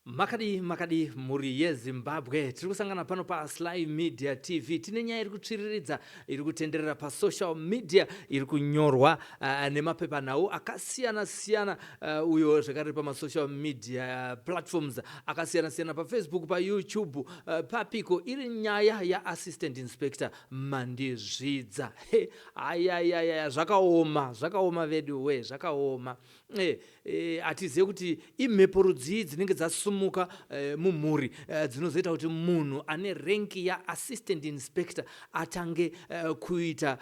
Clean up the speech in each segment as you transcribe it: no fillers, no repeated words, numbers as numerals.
Makadii makadii mhuri yeZimbabwe, tiri kusangana pano paSly Media TV. Tine nyaya iri kutsviriridza, iri kutenderera pasocial media, iri kunyorwa nemapepanhau akasiyana siyana, uyo zvekare pamasocial media platforms akasiyana siyana, paFacebook, paYouTube, papiko, iri nyaya yaAssistant Inspector Mandizvidza. Ayayaya, zvakaoma, zvakaoma vedu we, zvakaoma. Hatizive kuti imhepo rudzii dzinenge dzasumuka mumhuri dzinozoita kuti munhu ane renki yaassistant inspector atange kuita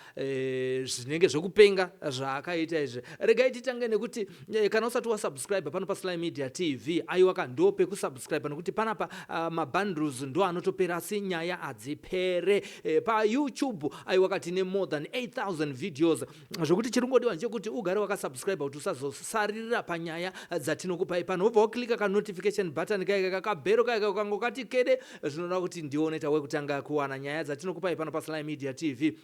zvinenge zvekupenga zvaakaita izvi. Regai titange nekuti kana usati wasubscribe pano paSly Media TV, aiwa ka, ndo pekusubscribe, nekuti panapa mabundles ndo anotopera asi nyaya hadzipere. PaYouTube, aiwa ka, tine more than 8000 videos, zvokuti chiri kungodiwa ndechekuti ugare wakasubscribe kuti usazosaririra panyaya dzatinokupai pano. Wobva waklika kanotification button kaika, kakabhero kaika, ukangokati kede, zvinoda kuti ndiwe unoita wekutanga kuwana nyaya dzatinokupai pano paSly Media TV.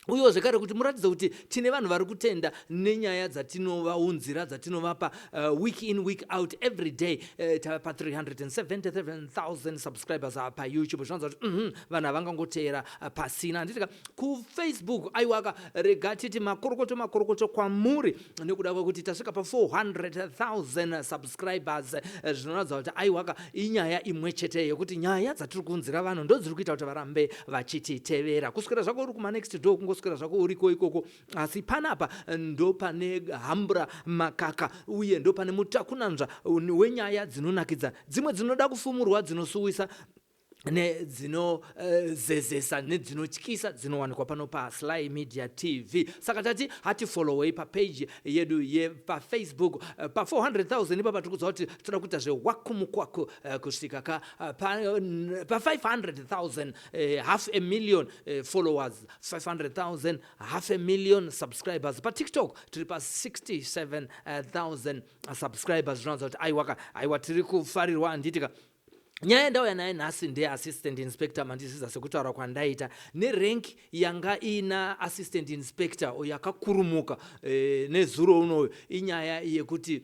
Uyewo zvekare kuti muratidze kuti tine vanhu vari kutenda nenyaya dzatinovaunzira, dzatinovapa week in, week out, every day, tava pa377,000 subscribers paYouTube. Zvinoratidza kuti vanhu havangangoteera pasina, handitika? KuFacebook, aiwaka, rega titi makorokoto, makorokoto kwamuri nekuda kwekuti tasvika pa400,000 subscribers. Zvinoratidza kuti aiwaka, inyaya imwe chete yekuti nyaya dzatiri kuunzira vanhu ndo dziri kuita kuti varambe vachititevera. Kuswera zvako uri kumanext door, kungoswera zvako uriko ikoko, asi panapa ndo pane hambura makaka uye ndo pane mutakunanzva wenyaya dzinonakidza, dzimwe dzinoda kufumurwa, dzinosuwisa, nedzinozezesa, nedzinotyisa, dzinowanikwa pano paSly Media TV. Saka tati hatifollowei papage yedu yepaFacebook. Pa400,000 ipapa tiri kuziva kuti toda kuita zvewakumukwaku kusvika ka pa500,000, half a million followers, 500,000, half a million subscribers. PaTikTok tiri pa67,000 subscribers. Zvinoratidza kuti aiwaka, aiwa, tiri kufarirwa, handitika? Nyaya yandauya naye nhasi ndeassistant inspector Mandizvidza. Sekutaura kwandaita, nerank yanga iina assistant inspector yakakurumuka nezuro unoyu, inyaya yekuti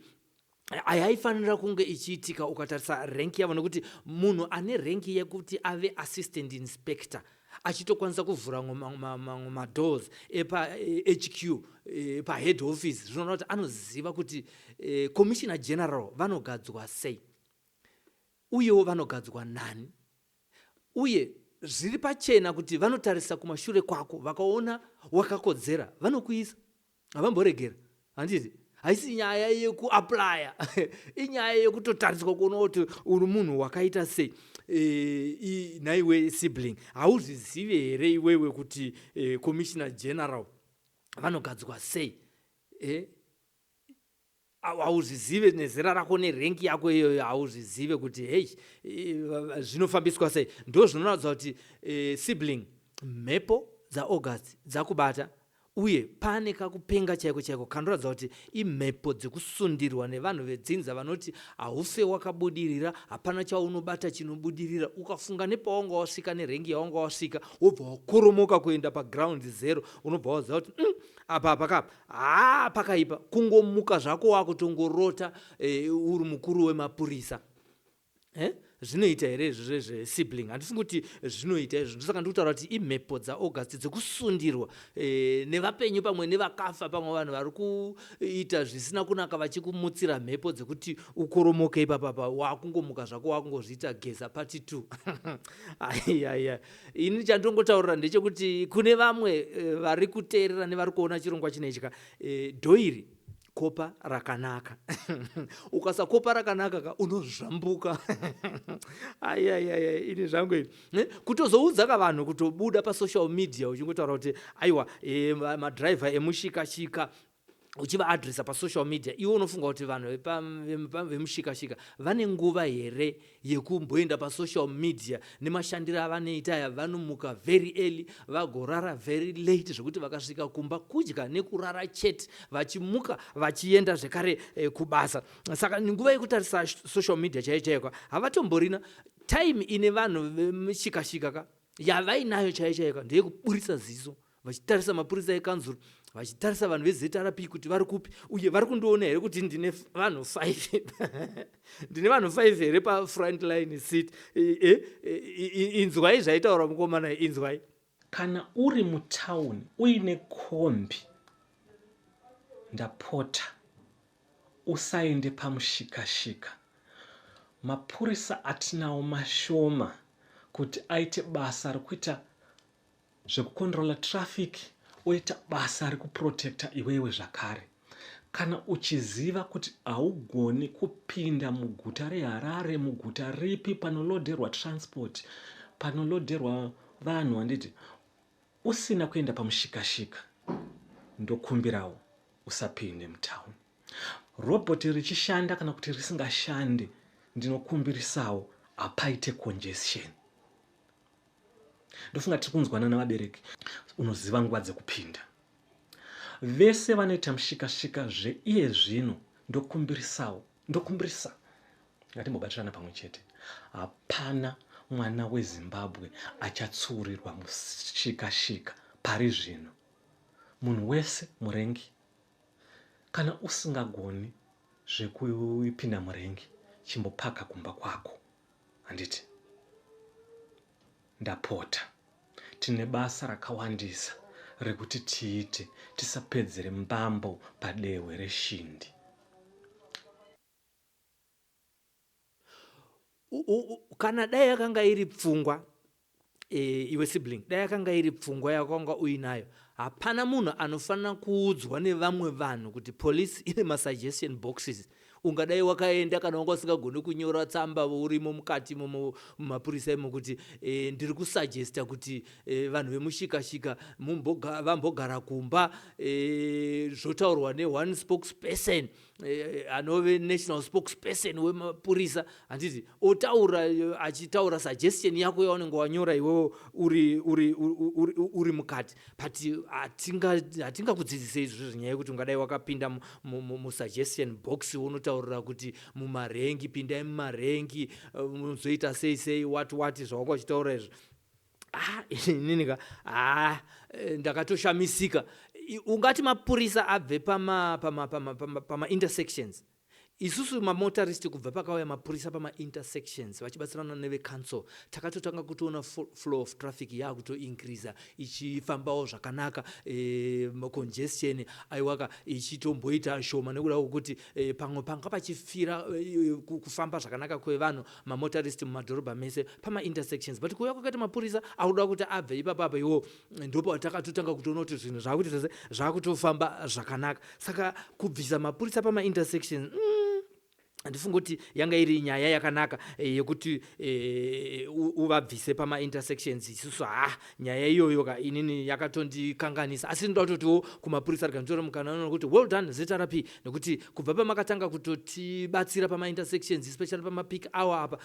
hayaifanira kunge ichiitika ukatarisa rank yavo, nekuti munhu ane rank yekuti ave assistant inspector achitokwanisa kuvhura mamwe madoors epaHQ, pahead office, zvinoona kuti anoziva kuti commissioner general vanogadzwa sei, uyewo vanogadzwa nani. Uye zviri pachena kuti vanotarisa kumashure kwako, vakaona wakakodzera vanokuisa, havamboregera, handiti? Haisi nyaya yekuaplya, inyaya yekutotariswa kuona kuti uri munhu wakaita sei. Nhaiwe sibling, hauzvizivi here iwewe kuti commissioner general vanogadzwa sei? Hauzvizive nezera rako nerank yako iyoyo? Hauzvizive kuti hei, zvinofambiswa sei? Ndo zvinoratidza kuti sibling, mhepo dzaAugust dzakubata, uye pane kakupenga chaiko chaiko kanoratidza kuti imhepo dzekusundirwa nevanhu vedzinza vanoti haufe wakabudirira, hapana chaunobata chinobudirira. Ukafunga nepawanga wasvika nerank yawanga wasvika, wobva wakoromoka kuenda paground zero, unobva waziva kuti apa pakapa haa pakaipa. Kungomuka zvako wakutongorota uri mukuru wemapurisa, eh? Zvinoita here izvo zvezvesibling? Handifungi kuti zvinoita izvo. Ndosaka ndikutaura kuti imhepo dzaAugust dzekusundirwa nevapenyu pamwe nevakafa, pamwe vanhu vari kuita zvisina kunaka vachikumutsira mhepo dzekuti ukoromoke ipapapa. Wakungomuka zvako wakungozviita Geza part 2. Aiaiya, ini chandongotaurira ndechekuti kune vamwe vari kuteerera nevari kuona chirongwa chinetya, dhoiri kopa rakanaka. Ukasakopa rakanaka ka, unozvambuka. Aiaiai, ini zvangu ini kutozoudza ka vanhu kutobuda pasocial media uchingotaura kuti aiwa, madhiraivha emushikashika, uchivaadresa pasocial media, iwe unofunga kuti vanhu vemushikashika vane nguva here yekumboenda pasocial media nemashandiro avanoita aya? Vanomuka very early, vagorara very late, zvekuti vakasvika kumba kudya nekurara chete, vachimuka vachienda zvekare kubasa. Saka nguva yekutarisa social media chaiyo chaiyo havatomborina. Time ine vanhu vemushikashika ka yavainayo chaiyo chaiyo ka ndeyekuburisa ziso vachitarisa mapurisa ekanzuro. Vachitarisa vanhu veZRP kuti vari kupi uye vari kundiona here kuti ndine vanhu 5, ndine vanhu 5 here pafront line seat. Inzwai zvaitaura mukomana, inzwai. Kana uri mutauni uine kombi, ndapota usaende pamushikashika. Mapurisa atinawo mashoma kuti aite basa rekuita zvekucontrola traffic, oita basa rekuprotecta iwewe zvakare. Kana uchiziva kuti haugoni kupinda muguta reHarare, muguta ripi panolodherwa transport, panolodherwa vanhu, handiti, usina kuenda pamushikashika, ndokumbirawo usapinde mutauni. Robhoti richishanda kana kuti risingashande, ndinokumbirisawo hapaite congestion. Ndofunga tiri kunzwana navabereki. Unoziva nguva dzekupinda. Vese vanoita mushikashika zveiye zvino, ndokumbirisawo, ndokumbirisa, ngatimbobatirana pamwe chete. Hapana mwana weZimbabwe achatsuurirwa mushikashika pari zvino. Munhu wese murengi. Kana usingagoni zvekupinda murengi, chimbopaka kumba kwako, handiti? Ndapota, tine basa rakawandisa rekuti tiite, tisapedzere mbambo padehwe reshindi. Kana dai yakanga iri pfungwa, iwe sibling, dai yakanga iri pfungwa yakanga uinayo, hapana munhu anofanira kuudzwa nevamwe vanhu kuti police ine masuggestion boxes. Ungadai wakaenda, kana wanga usingagoni kunyora tsamba urimo mukati mumapurisa imo, kuti ndiri kusuggesta kuti vanhu vemushikashika vambogara kumba, zvotaurwa neone spokesperson, anove national spokesperson wemapurisa, handiti? Otaura, achitaura suggestion yako yaunenge wanyora iwewo uri mukati. But hatingakudzidzisei izvozvo, zvenyaya yekuti ungadai wakapinda musuggestion box, unotaurira kuti mumarengi, pindai mumarengi, muzoita sei sei, what what, zvawanga uchitaura izvo. Ah, inini ka, ah, ndakatoshamisika. Ungati mapurisa abve pama intersections? Isusu mamotorist, kubva pakauya mapurisa pamaintersections vachibatsirana nevecouncil, takatotanga kutoona flow of traffic yakutoincreasa, ichifambawo zvakanaka, congestion aiwaka ichitomboita shoma, nekuda kwokuti pamwe panga pachifira kufamba zvakanaka kwevanhu, mamotorist mumadhorobha mese, pamaintersections. But kuuya kwakaita mapurisa akuda kuti abve ipapapa iwo, ndopatakatotanga kutoona kuti zvinhu zvakutoita se zvakutofamba zvakanaka. Saka kubvisa mapurisa pamaintersections, handifungi kuti yanga iri nyaya yakanaka yekuti uvabvise pamaintersections. Isusu, ha, nyaya iyoyo ka, inini yakatondikanganisa. Asi ndoda kutotiwo kumapurisa, rikanditora mukana uno kuti well done, ZRP, nekuti kubva pamakatanga kutotibatsira pamaintersections, especially pamapeak hour apa,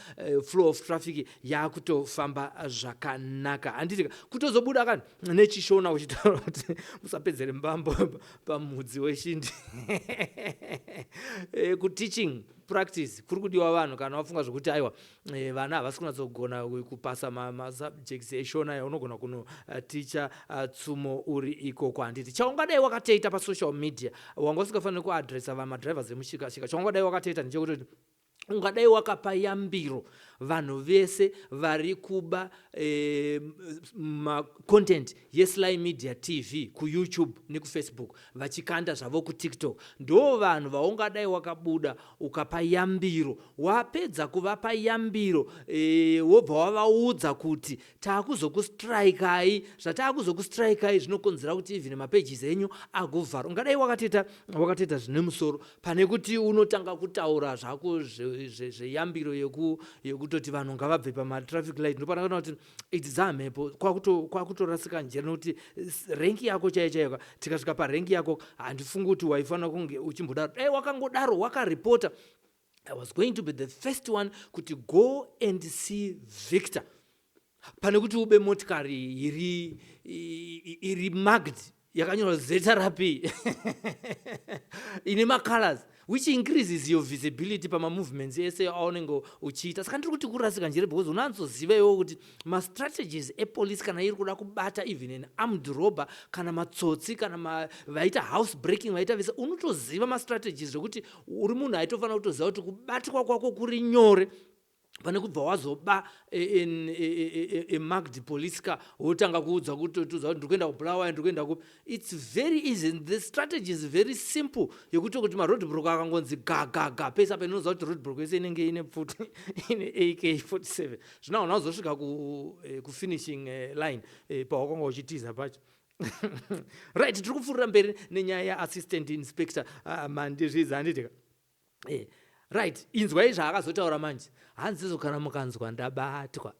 flow of traffic yakutofamba zvakanaka, handiti? Kutozobuda kani nechishona uchitaura kuti musapedzere mbambo pamudzi weshindi. Kuteaching practice kuri kudiwa vanhu. Kana wafunga zvokuti aiwa, vana havasi kunyatsogona kupasa masubjects eshona, unogona kunoticha tsumo uri ikoko, handiti? Chaungadai wakatoita pasocial media, wanga usingafaniri kuadresa vamadrivers emushikashika. Chaungadai wakatoita ndechekuti ungadai wakapa yambiro vanhu vese vari kuba macontent yeSly Media TV kuYouTube nekuFacebook, vachikanda zvavo kuTikTok. Ndo vanhu vaungadai wakabuda ukapa yambiro. Wapedza kuvapa yambiro, wobva wavaudza kuti taakuzokustrikai. Zvataakuzokustrikai zvinokonzera kuti even mapages enyu agovhara. Ungadai wakatoita zvine musoro, pane kuti unotanga kutaura zvako zveyambiro yekutoti vanhu ngavabve pamatraffic light. Ndopana kuti idzi dzamhepo, kwakutorasika njere, nokuti renki yako chaiyo chaiyo, tikasvika parenki yako, handifungi kuti waifanira kunge uchimbodaro. Dai wakangodaro wakaripota, I was going to be the first one kuti go and see Victor, pane kuti ube motikari iri marked. Yakanyorwa ZRP ine macolors, which increases your visibility pamamovements ese aunenge uchiita. Saka ndiri kuti kurasika njere, because unanzoziva iwo kuti mastrategies epolice kana iri kuda kubata even an armed robber kana matsotsi kana vaita house breaking, vaita vese, unotoziva mastrategies, zvekuti uri munhu aitofanira kutoziva kuti kubatwa kwako kuri nyore pane kubva wazoba emarked police car, wotanga kuudza kutoudza kuti ndiri kuenda kuBulawayo, ndiri kuenda kupi. It's very easy. The strategy is very simple, yekuti kuti maroad block akangonzi gagaga pese apa, inoziva kuti road block yese inenge ine pfuti, ine AK 47. Zvino hauna kuzosvika kufinishing line pawakanga uchitiza pacho. Right, tiri kupfuurira mberi nenyaya yaassistant inspector Mandizvidza, handitika? Right, inzwai zvaakazotaura manje. Hanzizo kana mukanzwa ndabatwa,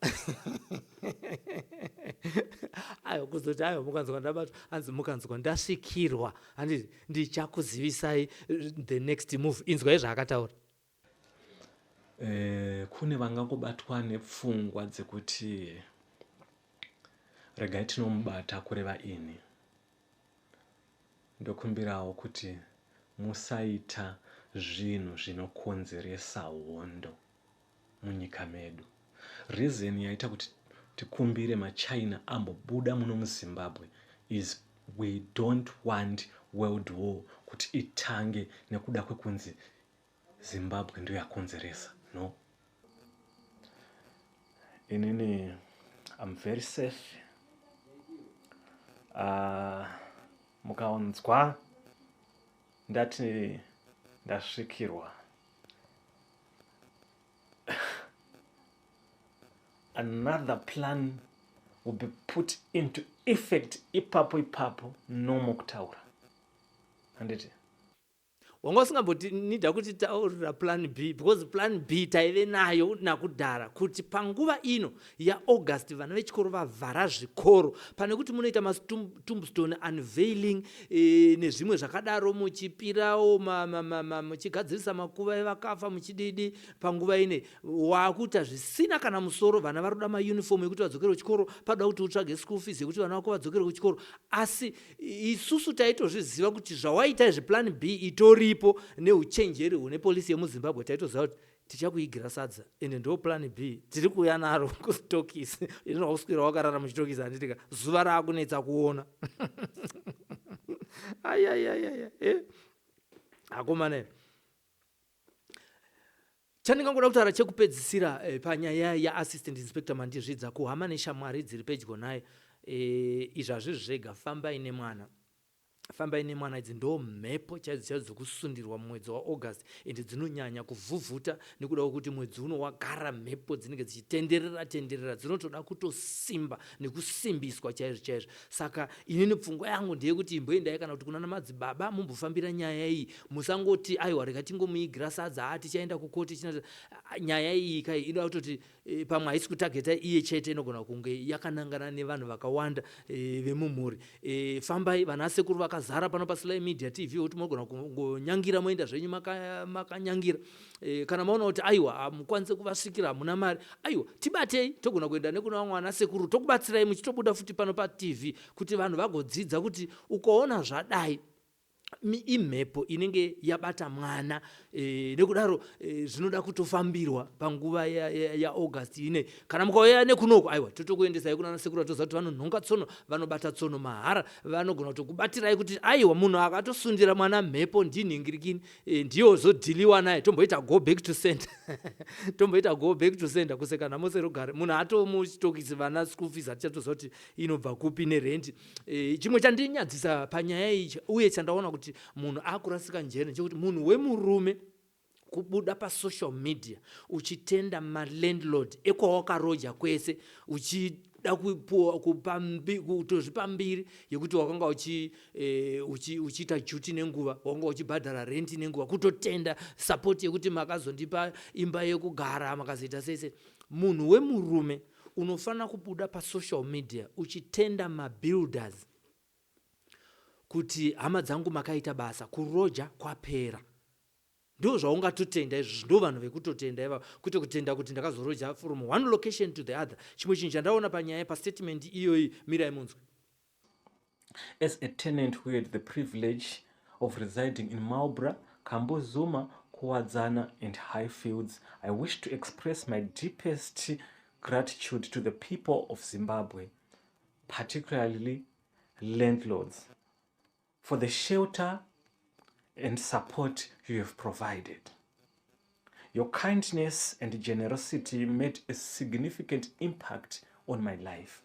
aiwa, kuzoti aiwa, mukanzwa ndabatwa, hanzi mukanzwa ndasvikirwa, handiti, ndichakuzivisai the next move. Inzwai zvaakataura. Kune vangangobatwa nepfungwa dzekuti regai tinomubata, kureva ini. Ndokumbirawo kuti musaita zvinhu zvinokonzeresa hondo munyika medu. Reason yaita kuti tikumbire maChina ambobuda muno muZimbabwe is we don't want world war kuti itange nekuda kwekunzi Zimbabwe ndo yakonzeresa. No, inini I'm very safe. Mukaonzwa ndati ndasvikirwa, another plan will be put into effect ipapo ipapo. Nomo kutaura, handiti? Wanga usingambotinida kuti taurira plan B, because plan B taive nayo nakudhara, kuti panguva ino yaAugust vana vechikoro vavhara zvikoro, pane kuti munoita matombstone unveiling nezvimwe zvakadaro, muchipirawo, muchigadzirisa makuva evakafa, muchididi. Panguva ine waakuita zvisina kana musoro. Vana vari kuda mauniform ekuti vadzokere kuchikoro, pada kuti utsvage school fees yekuti vana vako vadzokere kuchikoro. Asi isusu taitozviziva kuti zvawaita izvi, plan B itoripo. Neuchenjeri hune polisi yemuZimbabwe, taitoziva kuti tichakuigira sadza, ende ndo plan B tiri kuuya naro kustokisi. Inoda kuswera wakarara muchitokisi, handitika? Zuva raakunetsa kuona. Ayayayaya, eh? Akomana, chandingangoda kutaura chekupedzisira panyaya yaassistant inspector Mandizvidza, kuhama neshamwari dziri pedyo naye, izvi hazvizvi zvega. Fambai nemwana, fambai nemwana. Idzi ndo mhepo chaidzo chaidzo dzekusundirwa mumwedzi waAugust, ende dzinonyanya kuvhuvhuta nekuda kwekuti mwedzi uno wagara mhepo dzinenge dzichitenderera tenderera, dzinotoda kutosimba nekusimbiswa chaizvo chaizvo. Saka inini pfungwa yangu ndeyekuti imboendai kana kuti kunana madzibaba, mumbofambira nyaya iyi. Musangoti aiwa, rega tingomuigira sadza, a tichaenda kukoti. Nyaya iyi kai inoda kutoti pamwe haisi kutageta iye chete, inogona kunge yakanangana nevanhu vakawanda vemumhuri. Fambai, vana sekuru vakazara pano paSly Media TV, kuti munogona kungonyangira, moenda zvenyu makanyangira. Kana maona kuti aiwa, hamukwanise kuvasvikira, hamuna mari, aiwa, tibatei, togona kuenda nekuna vamwe vana sekuru, tokubatsirai muchitobuda futi pano paTV, kuti vanhu vagodzidza kuti ukaona zvadai, imhepo inenge yabata mwana. Nekudaro zvinoda kutofambirwa panguva yaAugust ya, ya ine. Kana mukauya nekunoko, aiwa, totokuendesai kuna nasekuru vatoziva kuti vanonhonga tsono, vanobata tsono mahara, vanogona kutokubatirai kuti aiwa, munhu akatosundira mwana mhepo ndinhingirikini, ndiyo zodhiliwa naye. Tomboita go back to sender, tomboita go back to sender. Kuseka nhamo serugare. Munhu atomuchitokisi, vana school fees hatichatoziva kuti inobva kupi, nerendi. Chimwe chandinyadzisa panyaya iyi, uye chandaona kuti munhu akurasika njere, ndechekuti munhu wemurume kubuda pasocial media uchitenda malandlord ekwawakaroja kwese, uchida kutozvipa mbiri yekuti wakanga uchiita duty nenguva, wakanga uchibhadhara renti nenguva, kutotenda support yekuti makazondipa imba yekugara, makazoita sese. Munhu wemurume unofanira kubuda pasocial media uchitenda mabuilders kuti hama dzangu, makaita basa, kuroja kwapera. Ndo zvaungatotenda izvozvo, ndo vanhu vekutotenda ivavo, kwete kutenda kuti ndakazoroja from one location to the other. Chimwe chinhu chandaona panyaya, pastatement iyoyi, mirai munzwe. As a tenant who had the privilege of residing in Marlborough, Kambuzuma, Kuwadzana and Highfields, I wish to express my deepest gratitude to the people of Zimbabwe, particularly landlords, for the shelter and support you have provided. Your kindness and generosity made a significant impact on my life.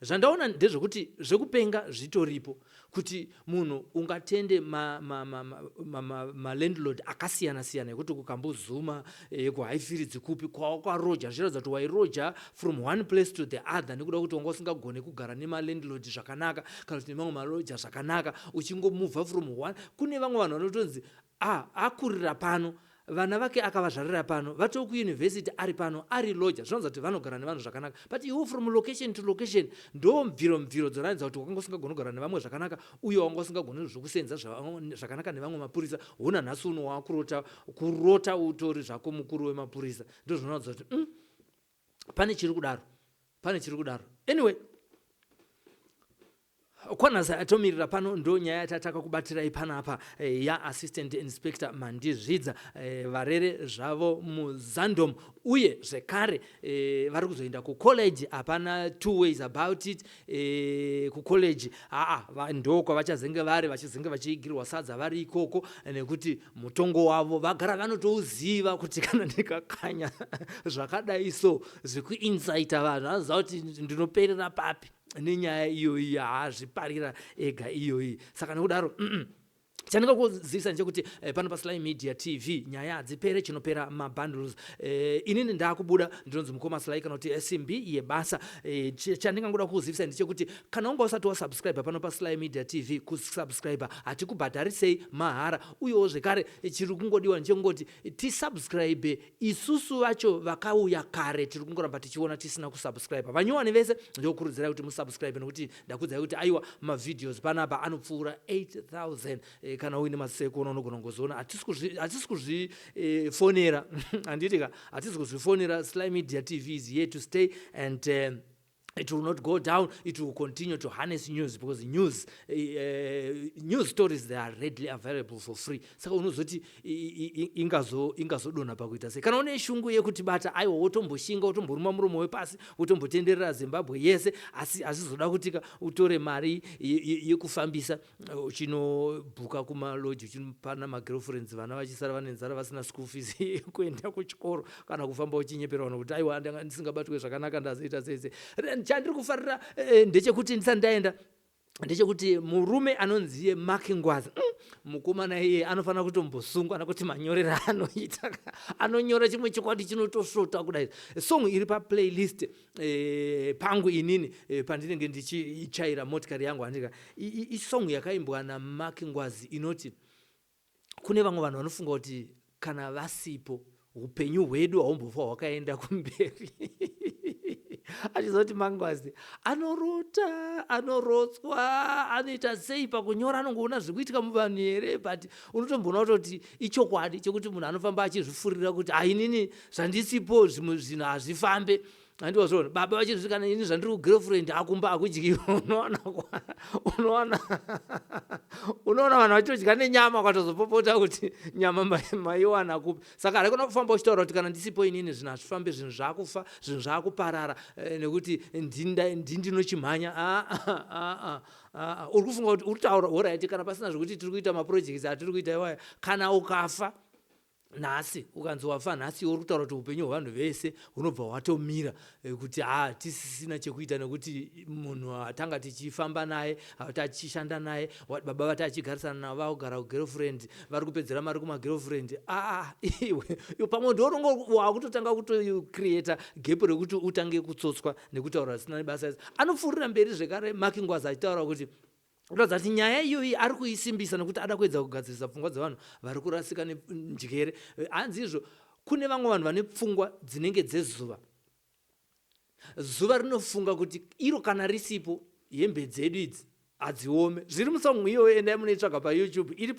Zvandaona ndezvekuti zvekupenga zvitoripo, kuti munhu ungatende malandlord ma, ma, ma, ma akasiyana siyana, ekuti kuKambuzuma, kuHighfields, kupi kwawakaroja, zvichiratidza kuti wairoja from one place to the other nekuda kuti wanga usingagone kugara nemalandlord zvakanaka kana kuti nemamwe maloja zvakanaka, uchingomuvha from one. Kune vamwe vanhu vanotonzi a akurira pano, vana vake akavazvarira pano, vatoo kuyunivhesiti ari pano, ari loja, zvinoratidza kuti vanogara nevanhu zvakanaka. But iwo from location to location, ndo mviro mviro dzoratidza kuti wakanga usingagoni kugara nevamwe zvakanaka, uye wanga usingagoni zvokusenza zvakanaka nevamwe mapurisa. Huna nhasi uno wakurota kurota utori zvako mukuru wemapurisa. Ndo zvinoratidza kuti pane chiri kudaro, pane chiri kudaro. Anyway, kwanhasi atomirira pano. Ndo nyaya yatataka kubatirai panapa yaAssistant Inspector Mandizvidza varere zvavo muZandom, uye zvekare vari kuzoenda kucollege. Hapana two ways about it. Kucollege aa ndo kwavachazenge vari, vachizenge vachiigirwa sadza vari ikoko, nekuti mutongo wavo vagara vanotouziva kuti kana ndikakanya zvakadai so, zvekuinsaita vanhu, vanoziva kuti ndinoperera papi nenyaya iyoyi haazviparira ega iyoyi. Saka nekudaro chandingakuzivisa ndechekuti pano paSly Media TV nyaya hadzipere, chinopera mabundles. Inini ndaakubuda, ndinonzi Mukoma Sly kana kuti Simbi Yebasa. Chandingangoda kukuzivisa ndechekuti kana unga usati wasubscribe pano paSly Media TV, kusubscribe hatikubhadharisei, mahara. Uyewo zvekare chiri kungodiwa ndechekungoti tisubscribe isusu vacho vakauya kare, tiri kungoramba tichiona tisina kusubscribe. Vanyowani vese ndokurudzirai kuti musubscribe, nekuti ndakudzai kuti aiwa, mavideos panapa anopfuura 8000. Kana uine maziso ekuona unogona kungozoona. Hatisi kuzvifonera, handiti ka? Hatisi kuzvifonera. Sly Media TV is here to stay and it will not go down. It will continue to harness news because news stories, they are readily available for free. Saka unozoti ingazodonha pakuita sei? Kana une shungu yekutibata, aiwa, wotomboshinga, wotomboruma muromo wepasi, wotombotenderera Zimbabwe yese, asi hazvizoda kutika utore mari yekufambisa uchinobhuka kumaloji, uchinopana magirlfriends, vana vachisara vane nzara, vasina school fees yekuenda kuchikoro, kana kufamba uchinyepera vanhu kuti aiwa, ndanga ndisingabatwe zvakanaka, ndazoita sei sei. Chandiri kufarira ndechekuti ndisati ndaenda, ndechekuti murume anonziye Mark Ngwazi, mukomana iye anofanira kutombosungwa nekuti manyorero anoita, anonyora chimwe chokwadi chinotosvota kudai. Song iri paplaylist pangu inini pandinenge ndichichaira motikari yangu, handika, isong yakaimbwa naMark Ngwazi inoti kune vamwe vanhu vanofunga kuti kana vasipo upenyu hwedu haumbofa hwakaenda kumberi. Achizoti Mangwazi anorota, anorotswa, anoita sei pakunyora, anongoona zviri kuitika muvanhu here? But unotomboona kutoti ichokwadi chekuti munhu anofamba achizvifurira kuti hainini zvandisipo zvimwe zvinhu hazvifambe. Handiwazviona baba vachizviti kana ini zvandiri kugirlfriend akumba akudyiwa. Unoona vanhu vachitodya nenyama, ukatozopopota kuti nyama maiwana kupi? Saka haikona kufamba uchitaura kuti kana ndisipo inini zvinhu hazvifambe, zvinhu zvaakufa, zvinhu zvaakuparara, nekuti ndindinochimhanya. Uri kufunga kuti uri kutaura alright kana pasina zvekuti tiri kuita maprojects atiri kuita iwaya. Kana ukafa nhasi, ukanzi wafa nhasi, iwe uri kutaura kuti upenyu hwevanhu vese hunobva hwatomira, kuti ha tisisina chekuita, nekuti munhu atanga tichifamba naye, tachishanda naye, baba vati achigarisana navo, vakugara kugirlfriend, vari kupedzera mari kumagirlfriend. Aa, iwe iwe pamwe ndorongo wakutotanga kutocreata gap rekuti utange kutsotswa nekutaura zvisina nebasa. Anopfuurira mberi zvekare Mark Ngwazi achitaura kuti kuratidza kuti nyaya iyoyi ari kuisimbisa nekuti ada kuedza kugadzirisa pfungwa dzevanhu vari kurasika nenjere. Hanzi izvo kune vamwe vanhu vane pfungwa dzinenge dzezuva. Zuva rinofunga kuti iro kana risipo, hembe dzedu idzi Hadziome zviri musong iyoyo, endai munoitsvaga paYouTube, iri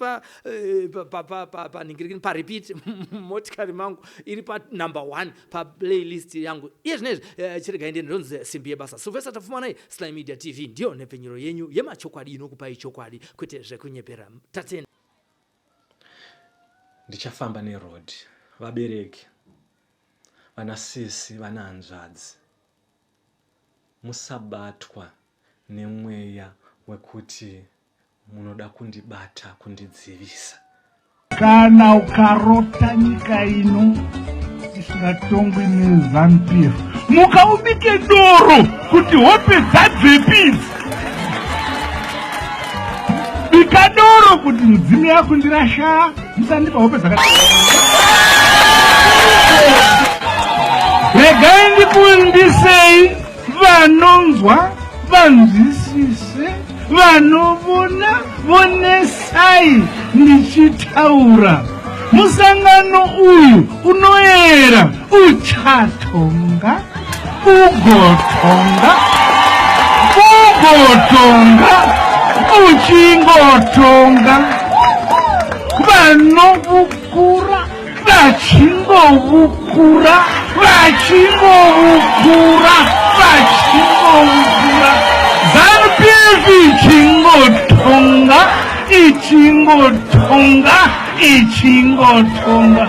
panhingirikini parepeat motikari mangu, iri panumber one paplaylist yangu iye zvinezvi. Chiregai ndiende, ndonzi Simbi Yebasa Sylvester Tapfumanai. Sly Media TV ndiyo nhepfenyuro yenyu yemachokwadi inokupai chokwadi, kwete zvekunyepera. Tatenda. Ndichafamba neroad. Vabereki, vana sisi, vana hanzvadzi, musabatwa nemweya wekuti munoda kundibata, kundidzivisa. Kana ukarota nyika ino isingatongwi neZanu-PF, muka ubike doro kuti hope dzabvepi idzi. Bika doro kuti mudzimu yakundirasha, musandipa hope dzaka. Regai ndikundisei, vanonzwa vanzwisise, vanovona vonesai ndichitaura. Musangano uyu unoyera uchatonga, ugotonga, ugotonga, uchingotonga, vanovukura vachingovukura, vachingovukura, vachingovukura, ZANU-PF ichingotonga, ichingotonga, ichingotonga.